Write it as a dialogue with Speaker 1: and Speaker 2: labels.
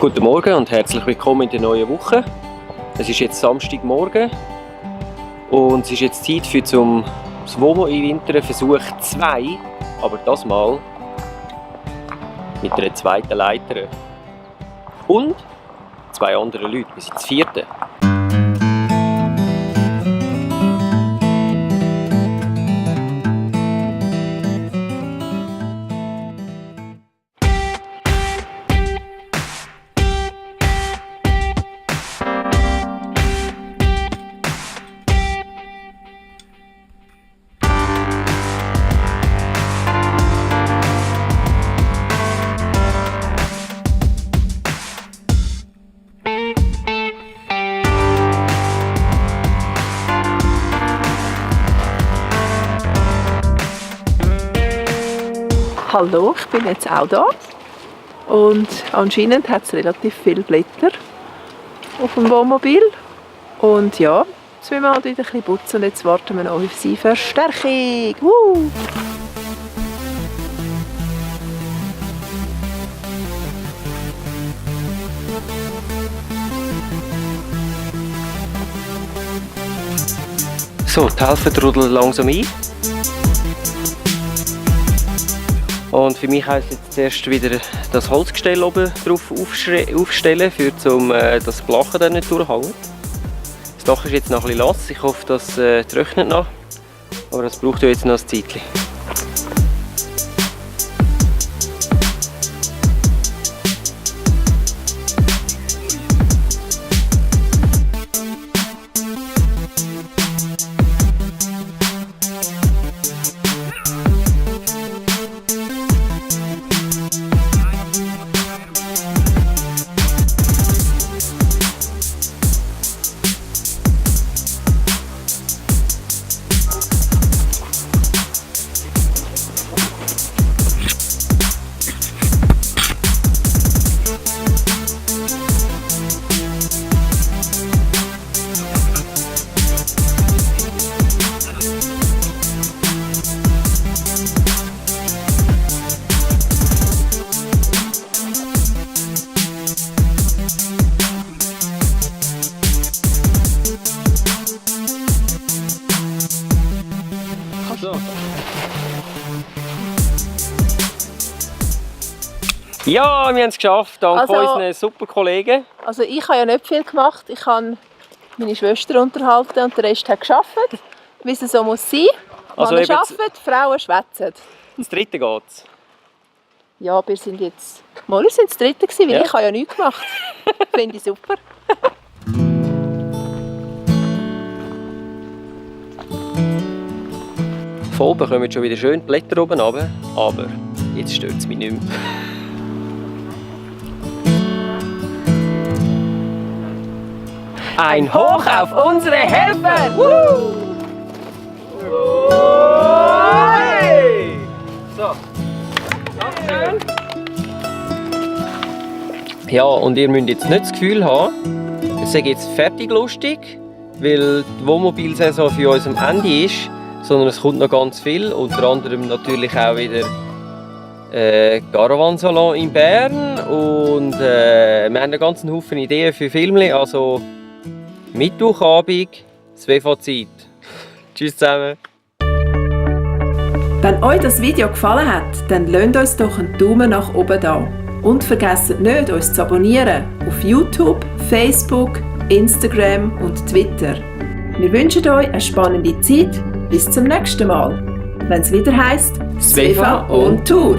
Speaker 1: Guten Morgen und herzlich willkommen in der neuen Woche. Es ist jetzt Samstagmorgen und es ist jetzt Zeit für zum Swomo im Winter Versuch 2, aber das Mal mit einer zweiten Leiter und 2 anderen Leuten. Wir sind das 4.
Speaker 2: Hallo, ich bin jetzt auch da und anscheinend hat es relativ viele Blätter auf dem Wohnmobil und ja, jetzt müssen wir halt wieder ein bisschen putzen und jetzt warten wir noch auf die Verstärkung.
Speaker 1: So, die Hälfte trudeln langsam ein. Und für mich heisst jetzt zuerst wieder das Holzgestell oben drauf aufstellen, für das Blachen dann nicht durchhängen. Das Dach ist jetzt noch ein bisschen nass, ich hoffe, das trocknet noch, aber das braucht ja jetzt noch ein Zeitchen. Ja, wir haben es geschafft, dank unseren super Kollegen.
Speaker 2: Also ich habe ja nicht viel gemacht, ich habe meine Schwester unterhalten und der Rest hat gearbeitet, wie es so muss sein.
Speaker 1: Also
Speaker 2: Männer arbeiten, Frauen schwätzen.
Speaker 1: Das 3. geht's.
Speaker 2: Ja, wir sind jetzt... Wir sind das 3. gewesen, weil
Speaker 1: ja.
Speaker 2: Ich habe ja nichts gemacht. Finde ich super.
Speaker 1: Von oben kommen schon wieder schön die Blätter oben runter, aber jetzt stört es mich nicht mehr. Ein Hoch auf unsere Helfer! So, Dankeschön. Ja, und ihr müsst jetzt nicht das Gefühl haben, es sei jetzt fertig lustig, weil die Wohnmobilsaison für uns am Ende ist, sondern es kommt noch ganz viel, unter anderem natürlich auch wieder Caravansalon in Bern und wir haben einen ganzen Haufen Ideen für Filme, also Mittwochabend, Svefa-Zeit. Tschüss zusammen.
Speaker 2: Wenn euch das Video gefallen hat, dann lasst uns doch einen Daumen nach oben da. Und vergesst nicht, uns zu abonnieren auf YouTube, Facebook, Instagram und Twitter. Wir wünschen euch eine spannende Zeit. Bis zum nächsten Mal, wenn es wieder heisst Svefa on Tour.